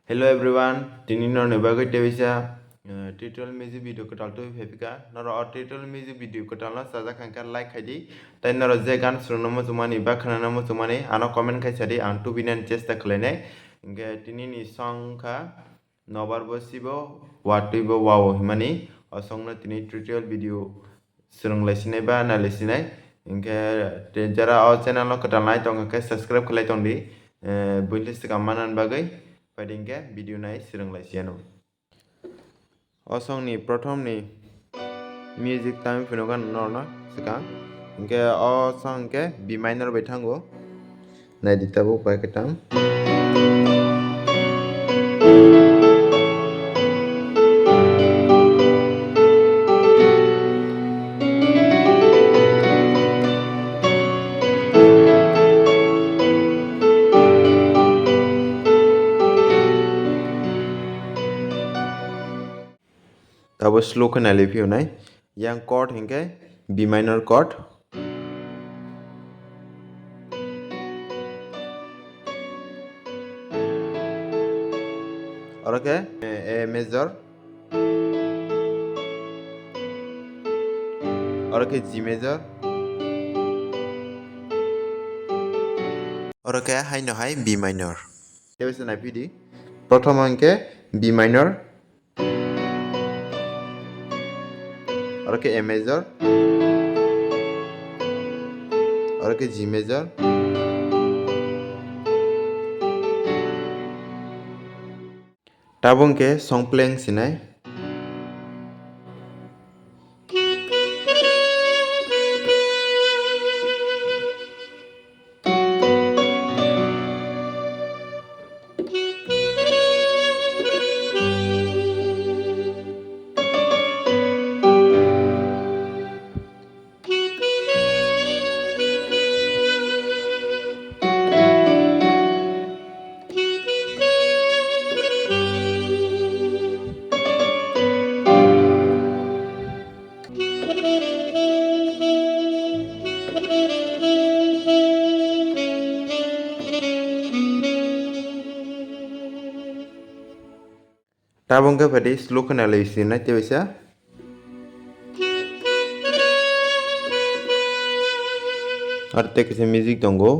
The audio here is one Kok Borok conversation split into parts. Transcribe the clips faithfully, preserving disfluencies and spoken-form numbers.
Hello everyone, tini norokni bagwi teisa, eh, tutorial music video kwtal tubui phaipikha. Norok o tutorial music video kwtalno chajak kha hwnkhe like khaidi. Tai norok je gan swrwngno muchungmani ba khwnano muchungmani ano comment khai sadi, ang tubinani chesta khlainai. Hwnkhe tinini song wngkha Nobar bo sibo, watwi bo wao himani, o songno tini tutorial video swrwng lai sinai ba nai lai sinai. Hwnkhe te jara o channel no kwtal nai tong khe subscribe khlai tong di, eh, buini swkang manani bagwi, phaidi hwnkhe video nai swrwng lai siyano. O song ni prothom ni music tamo phunukha norokno swkang. Hwnkhe o song hwnkhe B minor bai thango. Naidi tabuk bai kwtang. Tabo slow khe nai lai phiyonai. Yang chord hinkhe B minor chord. Oro khe A major. Oro khe G major. Oro khe haino hai B minor. Tei se nai phidi. Prothom hinkhe B minor. Oro khe A major. Oro khe G major. Tabuk khe song playing sinai. Tabuk khe phaidi slow khe nai lai sinai tei waisa. Aro tei kaisa music tongo.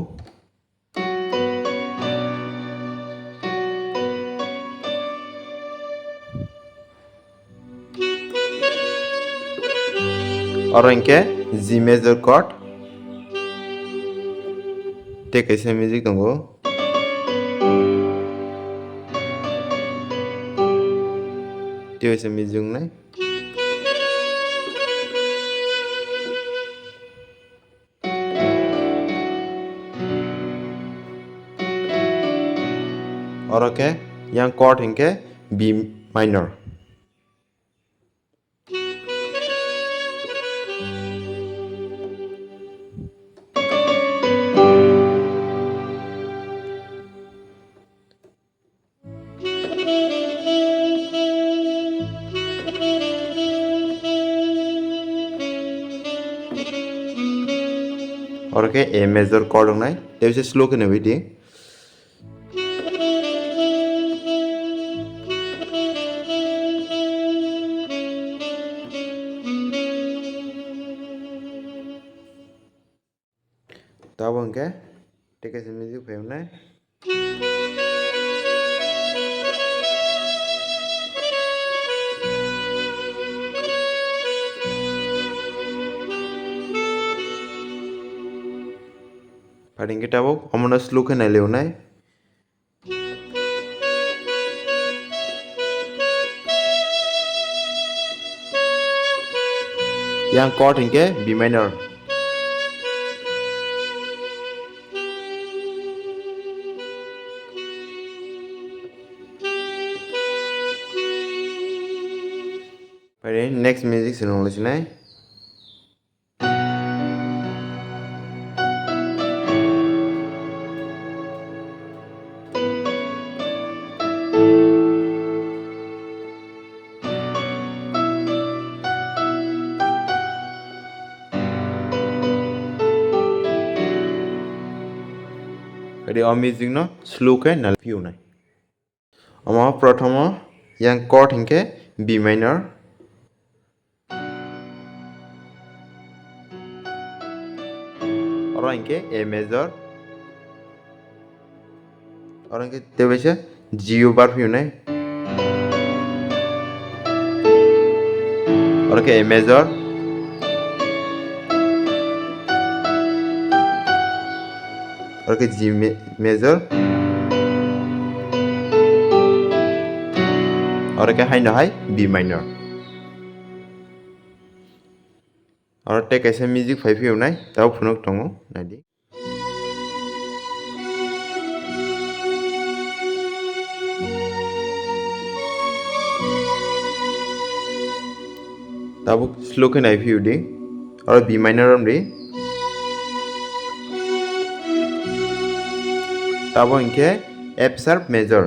Oro hinkhe G major chord. Tei kaisa music tongo. Tei kaisa music wngnai. Oro khe yang chord hinkhe B minor. Oro khe A major chord wngnai, tei se slow khe naiwi di. Tabuk hinkhe tei kaisa music phai wngnai. Phaidi hinkhe tabuk omono slow khe nai lai wngnai. Yang chord hinkhe B minor. Phaidi next music se nung lai sinai. Phaidi o music no slow khe nal phiyo nai. Omo prothomo yang chord hinkhe B minor. Oro hinkhe A major. Oro hinkhe tei waisa G U bar phiyunai. Oro khe A major. Oro khe G ma-, major. Oro khe haino hai B minor. Oro tei kaisa music phai phiyunai, tabuk phunuk tongo, naidi. Tabuk slow khe nai phiyudi. Oro B minor romdi. Tabuk hinkhe F sharp major.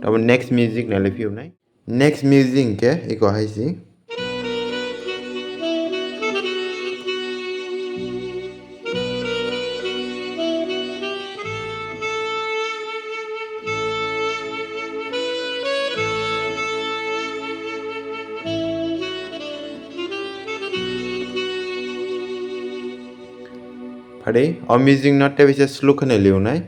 Tabuk next music nailai phiyunai. Next music hinkhe eko hai si. Phadi o music no tei bisa slow khe nai liunai.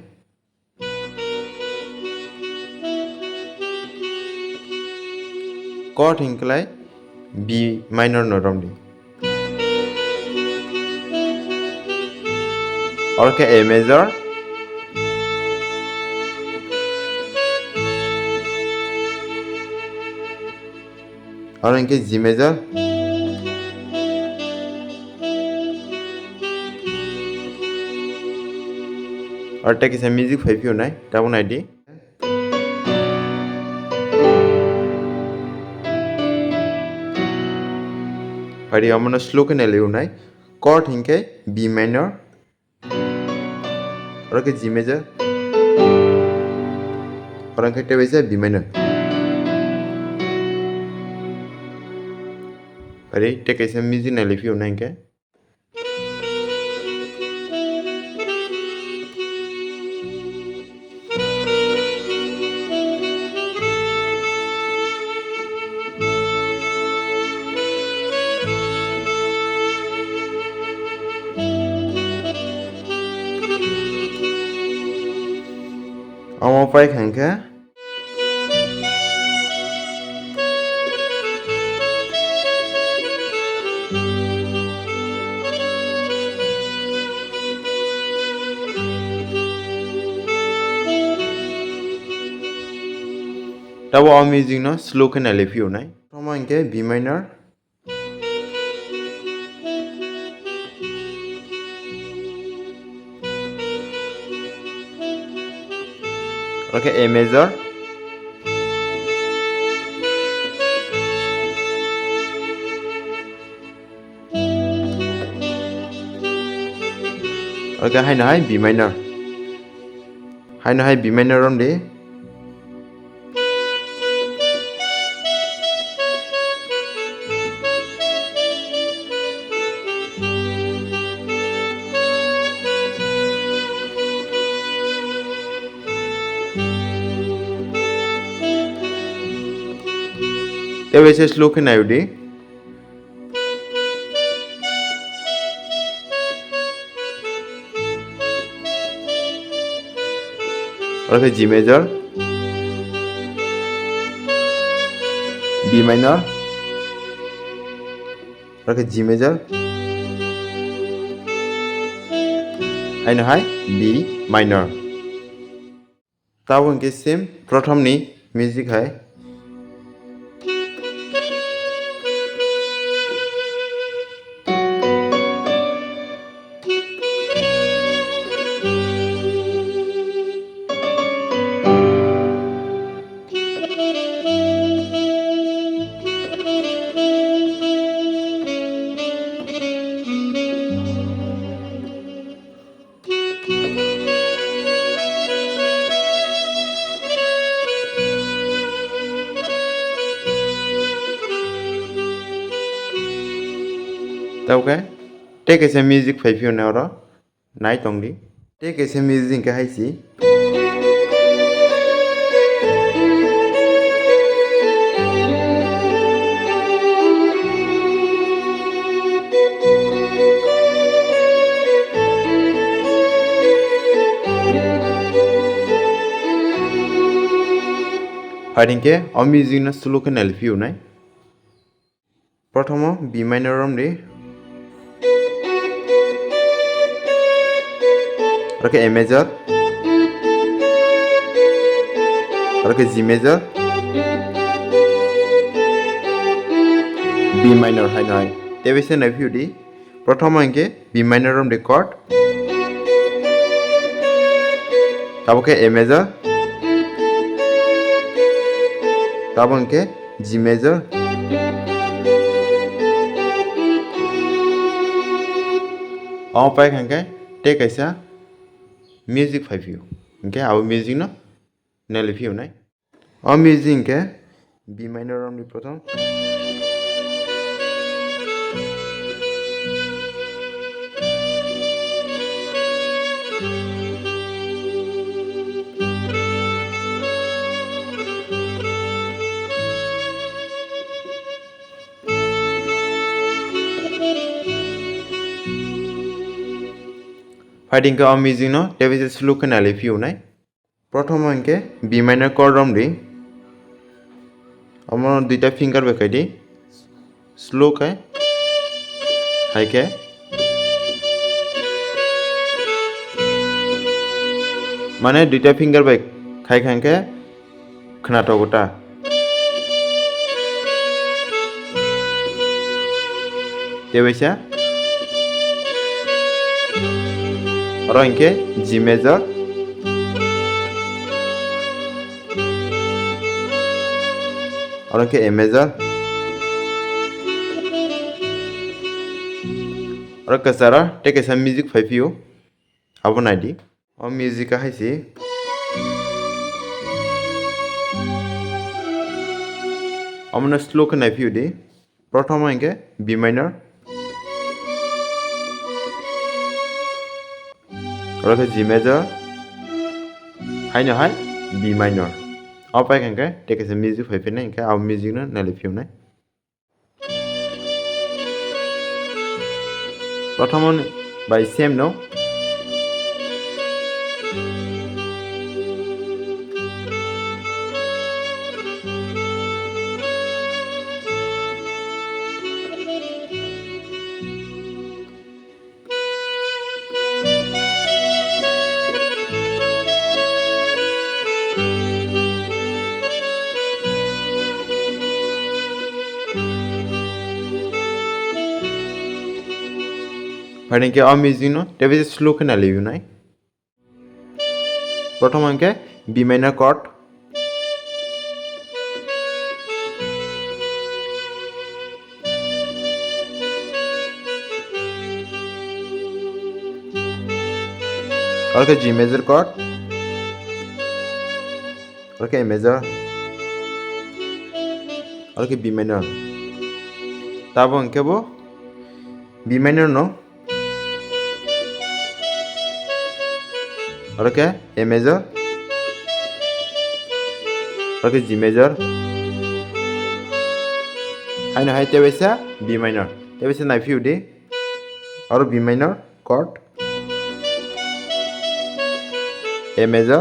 Chord hinklai B minor no romdi. Oro khe A major. Oro hinkhe G major. Oro tei kisa music phai phiyunai, tabuk naidi. Phadi omono slow khe nai liunai. Chord hinkhe B minor. Oro khe G major. Oro khe tei waisa B minor. Ari tei kaisa music nai lai phiyunai hinkhe. Omo paikha hinkhe. Tabuk o music no slow khe nai lai phiyunai. Omo hinkhe B minor. Oro khe A major. Oro khe haino hai B minor. Haino hai B minor romdi. Tei bai se slow khe nai di. Oro khe G major, B minor, oro khe G major, haino hai B minor. Tabuk hinkhe same prothom ni music hai. Tei khe tei kaisa music phai phiyonai oro. nai tongdi. Tei kaisa music hwnkhe hai si. Phai hwnkhe o music no slow khe nai phiyunai. Prothomo B minor romdi. Oro khe A major. Oro khe G major. B minor hai nai. Tei bai se nai phiyudi. Prothomo hwnkhe B minor romdi chord. Tabuk khe A major. Tabuk hwnkhe G major. Omo pai hwnkhe tei kaisa music phai phio. Hwnkhe abo music no nai phiyunai. O music hwnkhe B minor romni prothom. Phai hwnkhe o music no tei bai se slow khe nai phiyunai. Prothomo hwnkhe B minor chord romdi. Omo duita finger bai khaidi. Slow khe. Hai khe. Mane duita finger bai khai kha hwnkhe khwnathok ta. Tei bai se. Oro hwnkhe G major. Oro hwnkhe A major. Oro kwcharo tei kaisa music phai phio. Abo naidi. O music a hai se. Omono slow khe nai phiyudi. Prothomo hwnkhe B minor. Oro khe G major. Haino hai B minor. O pai khe hwnkhe tei kaisa music phai phinai hwnkhe abo music no nai phiyunai. Prothomo bai same no. Phai hwnkhe o music no tei bai se slow khe nai phiyunai. Prothom hwnkhe B minor chord. Oro khe G major chord. Oro khe A major. Oro khe B minor. Tabuk hwnkhe bo B minor no. Oro khe A major. Oro khe G major. Haino hai tei bai se B minor. Tei bai se nai phiyudi. Oro B minor chord. A major.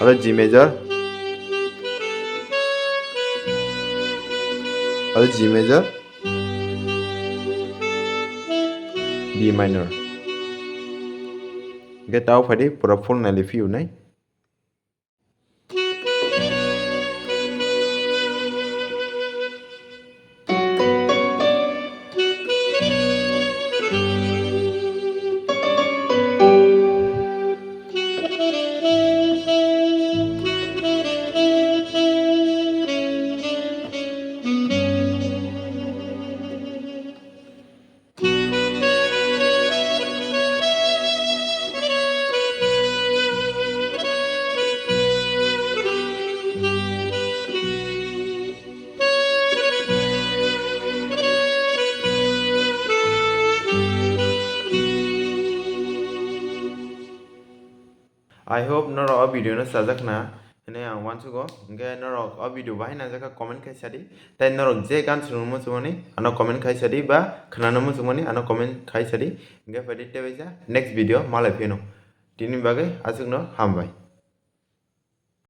Oro G major. Oro G major. B minor. Hwnkhe tao phaidi pura full nai phiyunai. I hope norok o video no chajak na hinwi ang uansugo. Hwnkhe norok o video bahai nangjakha comment khai sadi. Tai norok je gan swrwngno muchungmani ano comment khai sadi ba khwnano muchungmani ano comment khai sadi. Hwnkhe phaidi tebaisa next video malai phino. Tini bagwi aswkno hambai.